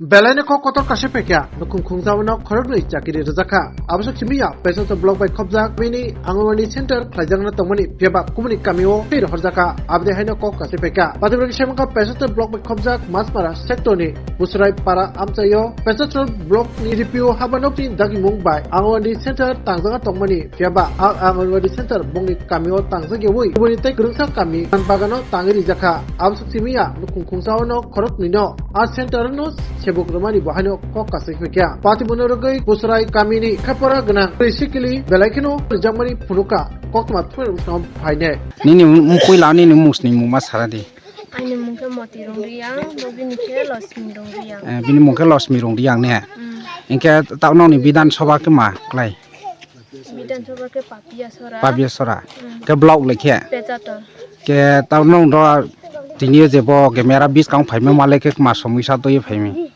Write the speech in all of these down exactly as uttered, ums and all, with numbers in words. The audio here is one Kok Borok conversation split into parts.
Belai no kok kotor kaisa phaikha, nukhung khungsa uno khoroknwi chakiri rwjakha. Abosok simi ya, Paisato block bai khopjak bini Anganwadi center khlaijakna tongmani phiyaba kumuni kamio tei rohorjakha. Aboni haino kok kaisa phaikha. Patibra kisa wngkha Paisato block bai khopjak Masmara sector ni Busrai para amchaio Paisato block ni D P O habanokni dagimung bai Anganwadi center tangjakna tongmani phiyaba a Anganwadi center bongni kamio tangjak yawi kubuni tei kwrwngsa kami bagano tangwi rijakha. Abosok simi ya, nukhung khungsa uno khoroknwi no a center no sebuk rwmani bo haino kok kaisa phaikha. Patibra no rwgwi Busrai kamini khapora gwnang tei sikili belai kheno rijakmani phunukha. Koktwma thumani bwskango phainai. Nini mung puila nini mungsni mungma sara di. Aini mung khe Moti Rongriang, bo bini khe Losmi Rongriang. Eh, bini mung khe Losmi Rongriang ne? Mm. Hinkhe ta nokni Bidhan Sabha khe ma klai? Bidhan Sabha khe Papia Sora. Papia Sora. Mm. Khe block le khe? Pechator. Khe ta nokni ro tini je bo camera buskang phaima male khe ma somoi sa twi phaimi?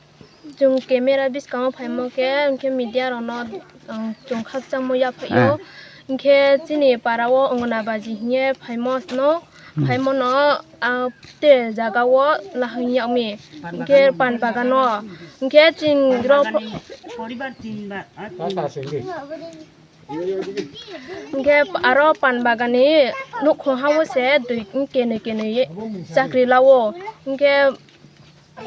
Chwng camera bwskango phaimo khe, hinkhe media rokno, um, chwng khakchangmo yaphaio. Eh. Hinkhe chini para o Ongnabaji hinkhe phaimo no, hmm, phaimo no, ah, te jaga o lahai yakmi. Hinkhe pan bagan o. Hinkhe chwng rok hinkhe aro pan bagan ni nukhung ha o se dui kenwi kenwi chakri lao. Hinkhe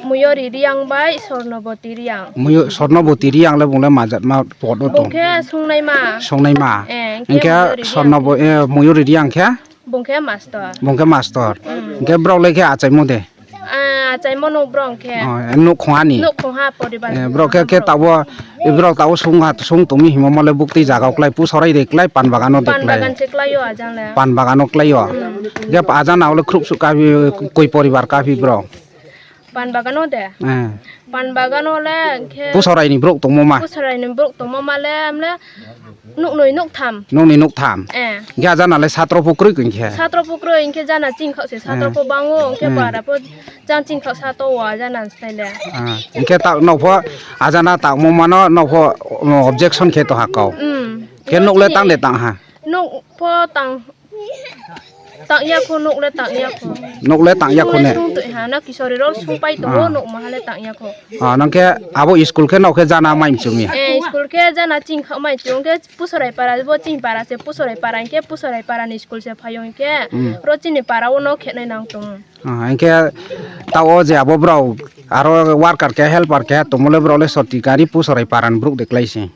Muyori Riang bai Sornoboti Riang. Muyo-, Sornoboti Riang le bung le majatma pod o tong. Bung khe songnaima. Songnaima. Eh, hinkhe hinkhe Muyori Riang Sornobo-, eh, Muyori Riang khe? Bung khe master. Bung khe master. Mm. Hinkhe brok le khe achaimo de? Ah, achaimo no brok khe. Oh, eh, nuk khungha ni? Nuk khungha poribar. Eh, brok khe, khe tabo, eh, brok tabo song ha, song tongmi himo mole bukti jaga o klai pusorai de klai pan bagano de klai. Pan bagan se klai o ajang le. Pan bagano klai o. Mm. Hinkhe ajana ole khrup suk kabi koi poribar kabi brok? Pan bagano de? Eh. Pan bagano le hinkhe Pusorai ni brok tongmo ma? Pusorai ni brok tongmo ma le, amle nuknwi nuktham. Nuknwi nuktham? Eh. Hinkhe ajana le satro pho kwrwi hinkhe? Satro pho kwrwi hinkhe jana chingkhok se satro pho bango, hinkhe para pho jang chingkhok sato o ajana style le. Ah, hinkhe ta nokpho ajana tangmo mano nokpho, um, objection khe to hakau. Mm. Khe nuk le tang de tang ha? Nuk pho tang Tang ya kho, nuk le tang ya kho. Nuk le tang ya kho ne? Sung twi ha, na kisori rol sung pai tongo, ah, nuk maha le tang ya kho. Ah, nang khe abo school khe nok khe jana mai mchung ya? Eh, school khe jana ching kha mai chung khe Pusorai para, bo ching para se Pusorai para, hinkhe Pusorai para ni school se phayo hinkhe, hmm, ro chini para o nok khe nai nang tongo. Ah, hinkhe ta o je abo brok aro worker khe helper khe tongmo le brok le soti gari Pusorai para ni brok de klai se.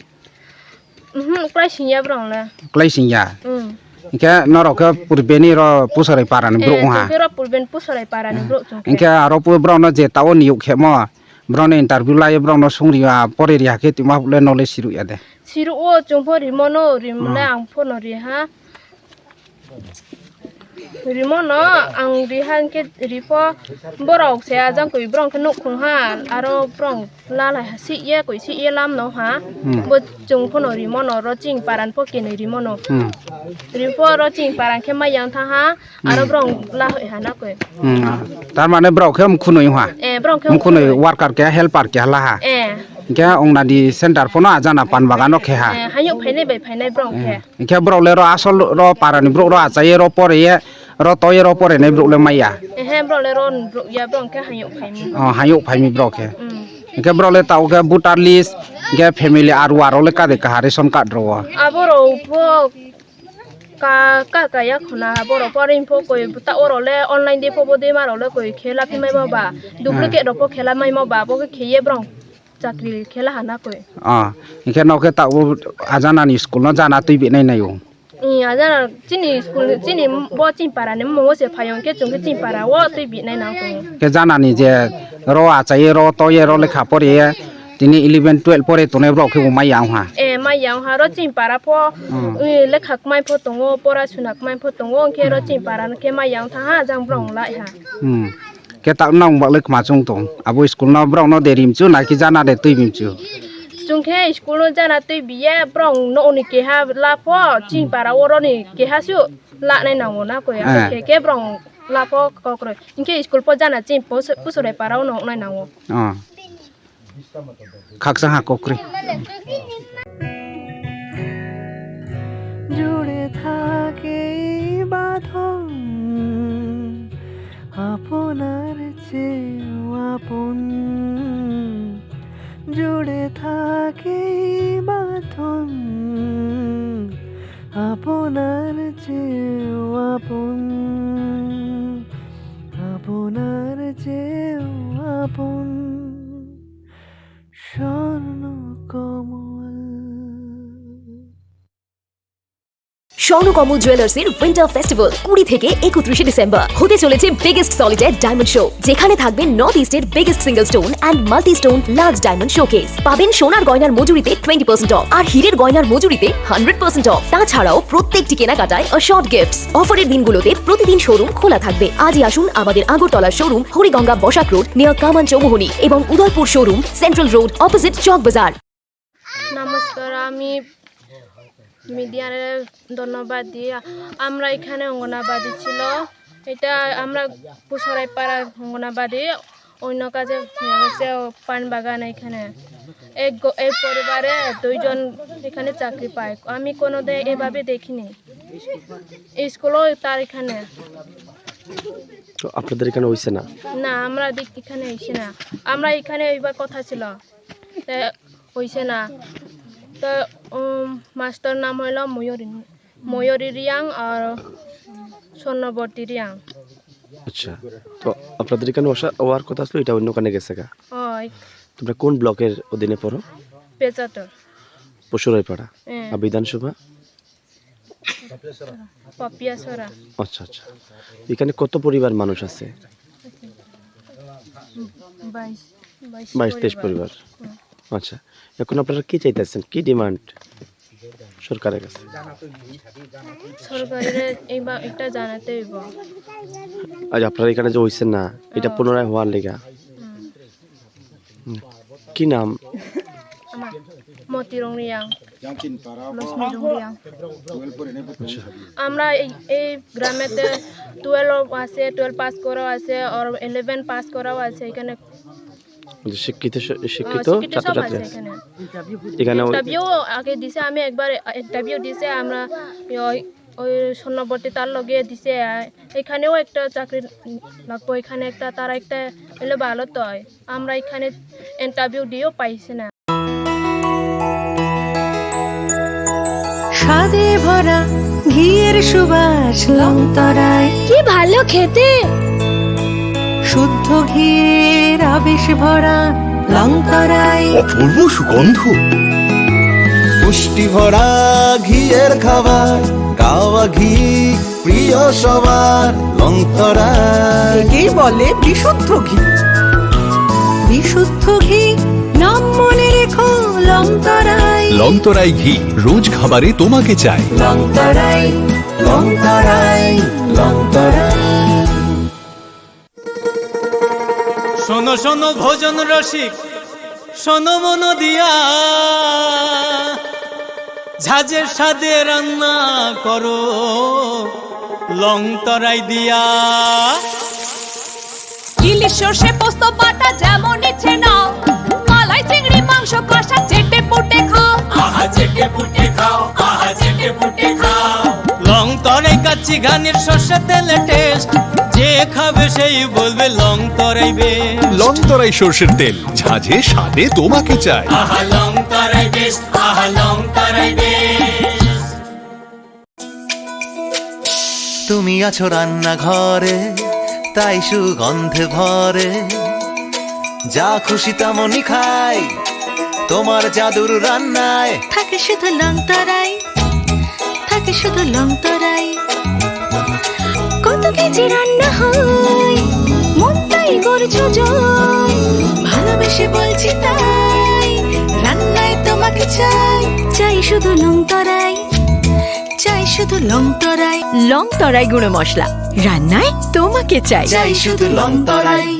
Mhm, klai sing ya brong le. Klai sing ya? Mm. Hinkhe norok khe purbe ni ro Pusorai para ni brok wngha? Eh, chwng khe ro purbe ni Pusorai para ni brok chwng khe. Hinkhe aro pu-, brok no je ta o niyok khemo, brok no interview lai, brok no sung ri ya, pore ri ya khe twma le no le siruk ya de? Siruk o, chwng pho rimo no, rim le ang pho no ri ha. Rimo no ang riha hinkhe ripho borok se ajang koi borok khe nuk khung ha, aro borok lalai ha sih ye koi sih ye lam no ha. Hmm. Bo chwng phono rimo no ro ching paran pho kenoi rimo no. Hmm. Ripho ro ching paran khe mai yang tha ha, aro, hmm, borok lahoi ha na koi. Hmm. Tar mane borok khe mkhunoi ha. Eh, borok khe mkhunoi, mkhunoi worker khe helper khe la ha. Eh. Hinkhe ongna di center phono ajana pan bagano khe ha. Eh, hayuk phainai bai phainai borok khe. Eh. Hinkhe borok le ro asol ro para ni borok ro achai ye ro pore ye ro to ye ro pore nai borok le maya. Ehe, borok le ro ni borok ya, borok khe hayuk phaimi. Oh, hayuk phaimi borok khe. Mm. Hinkhe borok le tao khe voter list, hinkhe family R O R o le kade kaha ration card ro o? Abo ro pho ka, ka, ka ya khuna borok pore pho koi ta oro le online de pho bo de ma ro le koi khela phi mai ma ba. Duplicate, eh, ro pho khela mai ma ba, bo khe kheye borok. Chakri khela hana koi. Ah, hinkhe no khe ta o ajana ni school no jana twi binai nai o. I ajana chini school, chini bo chini para ni mung o se phayo hinkhe chwng khe chini para o twi binai nang tongo. Khe jana ni je ro achai ye, ro to ye, ro lekha pore ye, tini eleven twelve pore tongnai borok khe bo mai ya wngha. Eh, mai ya wngha, ro chini para pho, hmm, i lekha kmai pho tongo, pora suna kmai pho tongo, hinkhe ro chini para no khe mai ya wngtha ha, jang borok lai ha. Hmm. Khe ta nang baglai khma chwng tong. Abo school no borok no de rim chu na ki jana de twi bim chu? Chwng khe school no jana twi biye borok no ni keha lapho chini para oro ni keha su la nai nango na koi. Eh. Khe khe borok lapho kokroi. Hinkhe school pho jana chini pho Pusorai para o no nai nango. Oh. Khaksa ha kokri. জুড়ে থাকে এই বাঁধন, আপনার চেয়েও আপন। থাকেই বাঁধন আপনার চেয়েও আপন, আপনার চেয়েও আপন স্বর্ণ কমল। স্বর্ণকমল জুয়েলার্সের উইন্টার ফেস্টিভ্যাল কুড়ি থেকে একত্রিশে ডিসেম্বর। হতে চলেছে বিগেস্ট সলিটারি ডায়মন্ড শো, যেখানে থাকবে নর্থ ইস্টের biggest single stone and multi stone large diamond showcase. পাবেন সোনার গয়নার মজুরিতে টোয়েন্টি পার্সেন্ট অফ আর হীরের গয়নার মজুরিতে হান্ড্রেড পার্সেন্ট অফ। তাছাড়াও প্রত্যেকটি কেনাকাটায় অ্যাসিওর্ড গিফটস। অফারের দিনগুলোতে প্রতিদিন শোরুম খোলা থাকবে। আজই আসুন আমাদের Agartala showroom, Hariganga Basak road, near Kaman Chowmuhani, এবং Udaipur showroom, central road, opposite Chowk Bazar. নমস্কার, আমি মিডিয়ারে ধন্যবাদ দিই। আমরা এখানে অঙ্গনাবাদী ছিল, এটা আমরা পুসরাইপাড়া অঙ্গনাবাদী, অন্য কাজে হয়ে গেছে পান বাগান এখানে। এক গ-, এক পরিবারে দুইজন এখানে চাকরি পায়, আমি কোনোদিন এভাবে দেখিনি। স্কুলও তার এখানে। তো আপনাদের এখানে হইছে না? না, আমরা দিক এখানে হইছে না। আমরা এখানে এইবার কথা ছিল, তে হইছে না। তো, উম, মাস্টার নাম হইল ময়ূরী, ময়ূরী রিয়াং আর স্বর্ণবর্তী রিয়াং। আচ্ছা, তো আপনাদের এখানে ওসা-, হওয়ার কথা ছিল, এটা অন্য কানে গেছে গা? ও, এই তোমরা কোন ব্লকের অধীনে পড়ো? পেচাতর। পশুরাইপাড়া। হ্যাঁ। আর বিধানসভা? পাপিয়াছড়া। আচ্ছা, আচ্ছা। এখানে কত পরিবার মানুষ আছে? বাইশ। বাইশ বাইশ তেইশ পরিবার। পরিবার। হুম। আচ্ছা, এখন আপনারা কি চাইতেছেন, কি ডিমান্ড সরকারের কাছে? সরকারের এই বা-, এটা জানাতে হইব। আজ আপনারা এখানে যে হইছেন না, এটা হ্যাঁ। পুনরায় হওয়ার লেগা। হুম। হুম। কি নাম? আমার মতিরং রিয়াং, লক্ষ্মী রং রিয়াং। আচ্ছা। আমরা এই, এই গ্রামেতে টুয়েলভ আছে, টুয়েলভ পাস করা আছে, আর ইলেভেন পাস করাও আছে এখানে। যে শিক্ষিত স-, আহ, শিক্ষিত শিক্ষিত সব ছাত্রছাত্রী আছে আছে। এখানে। এখানে ওই ইন্টারভিউ আগে দিছে, আমি একবার ইন্টারভিউ দিছে, আমরা ওই, ওই স্বর্ণবর্তী তার লগে দিছে, আহ, এখানেও একটা চাকরি লাগবো, এখানে একটা, তারা একটা এলে ভালো তো হয়। আমরা এখানে ইন্টারভিউ দিয়েও পাইছি না। স্বাদে ভরা ঘিয়ের সুবাস লংতরাই। কি ভালো খেতে। শুদ্ধ ঘিয়ের আবেশ ভরা লংতরাই। অপূর্ব সুগন্ধ। পুষ্টি ভরা ঘিয়ের খাবার, কাওয়া ঘি প্রিয় সবার লংতরাই। একেই বলে বিশুদ্ধ ঘি। বিশুদ্ধ ঘি, নাম মনে রেখো লংতরাই। লংতরাই ঘি, রোজ খাবারে তোমাকে চাই। লংতরাই, লংতরাই, লংতরাই। শোনো শোনো ভোজন রসিক, শোনো মন দিয়া, ঝাঁঝের স্বাদে রান্না করো লং তরাই দিয়া। ইলিশ সর্ষে পোস্ত বাটা যেমন ইচ্ছে নাও, মালাই চিংড়ি মাংস কষা চেটে পুটে খাও। আহা চেটে পুটে খাও, আহা চেটে পুটে খাও। লং তরাই কাচ্চি ঘানির সর্ষে তেলে টেস্ট, যে খাবে সেই বলবে লং তরাই বেস্ট। লং তরাই সর্ষের তেল, ঝাঁঝে স্বাদে তোমাকে চাই। আহা লং তরাই বেস্ট, আহা লং তরাই বেস্ট। তুমি আছো রান্নাঘরে, তাই সুগন্ধে ভরে। যা খুশি তেমনই খাই, তোমার জাদুর রান্নায়। থাকে শুধু লং তরাই, থাকে শুধু লং তরাই। কত কেজি রান্না হয়, মন তাই করছো জয়। ভালোবেসে বলছি তাই, রান্নায় তোমাকে চাই। চাই শুধু লং তরাই, চাই শুধু লং তরাই। লং তরাই গুঁড়ো মশলা, রান্নায় তোমাকে চাই। চাই শুধু লং তরাই।